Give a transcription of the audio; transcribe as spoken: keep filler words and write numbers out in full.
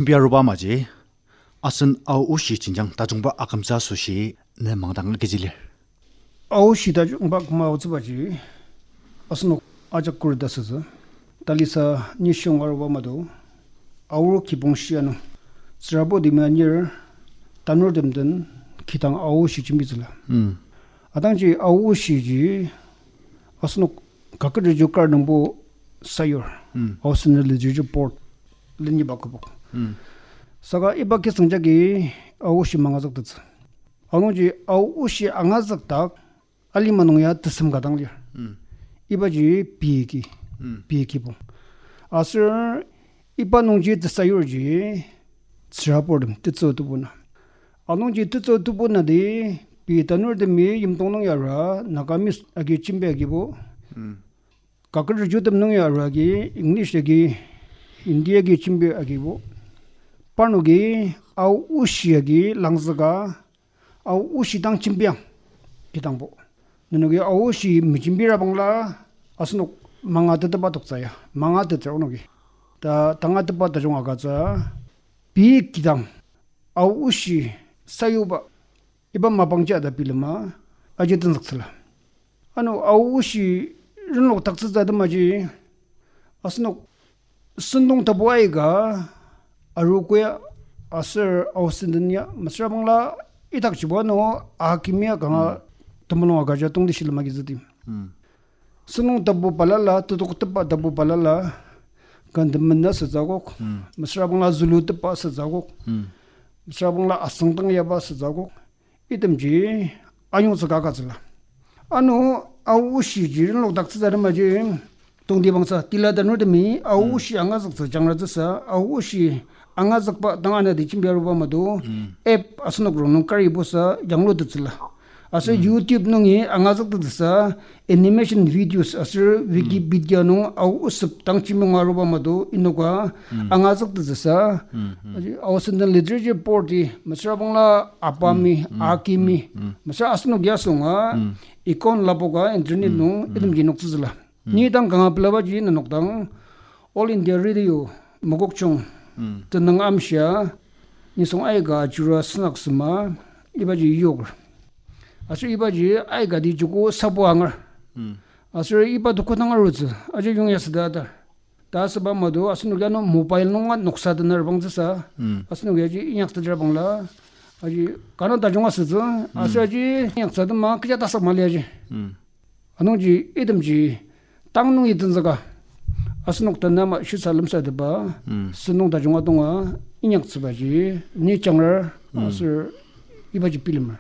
Bia aruba amaji, asen Ao oshi jenjang tajungba akümtsü asoshi ne mangdang agütsü lir. Ao oshi tajungba küma aotsübaji, asenok ajak kuri ta sütsü. Talisa nishong aruba ama do, Ao kibong shia nung, tsürabutemi anir, tanurtem den kidang Ao oshi jembitsüla. Atangji Ao oshiji asenok kaket reju kar nungbo sayur, Ao Senden Literature Board leniba kübok. Saka iba kiseng jagi Ao oshi mangazüktettsü. Anungji Ao oshi angazükdak alima nung ya tesem ka dang lir. Ibaji pei ki, pei kibong. Aser iba nungji tesayurji tsüraburtem tetsü tebu na. Anungji tetsü tebu na di pei tanurtemi yimdong nung ya arua, Nagamese agi jembi agibo, kaket rejutem nung ya arua agi, English agi, Hindi agi jembi agibo, parnoki Ao oshi agi langzüka, Ao oshi dang jembiang kidangbo. Nenoki Ao oshi mejembira bangla asenok mangatetba toktsü ya, mangateter onoki. Ta tangatetba tajung agütsü, pei kidang Ao oshi sayuba iba mapangji ta bilema aji tenzüktsüla. Ano Ao oshi renlok daktsütsü atemaji asenok sentong tapu aika arogo ya aser Ao Senden ya mesüra bangla idakjibo ano akimi ya kanga temulung agüja tongti shilem agitsü tim. Sentong tapu balala, tetoktepba tapu balala, kanga temena sütsü akok, mesüra bangla zülutepba sütsü akok, mesüra bangla asüngdang yaba sütsü akok, itemji ayongtsü ka agütsüla. Ano Ao oshiji renlok daktsütsü atemaji tongtibangsa tila tanurtemi Ao oshi angazüktsü jangratsüsa, Ao oshi angazükba dang anati jembi aruba ama do, app asenok rongnung karibosa yanglutettsüla. Aser YouTube nungi angazüktettsüsa animation videos aser Wikipedia nung Ao osep dang jembi aruba ama do inoka angazüktettsüsa, aji Ao Senden Literature Board-i mesüra bangla apami, akimi, mesüra asenok ya asünga, account lapoka internet nung itemji noktsütsüla. Ni dang kanga pelabaji nenok dang All India Radio, Mokokchung, tenüng amshia, nisung aika ajura sünak sema, ibaji yoker. Aser ibaji aikati joko sabo angar. Aser iba dokotang arutsü, aji yongya süda atar. Ta asüba ama do, asenok ya ano mobile nunga noksa tener bangtsüsa, asenok ya aji inyakteter bangla, aji kanga tajung asütsü, aser aji inyaktsü atema kecha tasak mali aji. Anungji itemji tang nungi tenzüka, asenok tanü ama shisa lemsatepba, sentong tajung atonga inyaktsübaji, ni jangra, aser ibaji bilemer.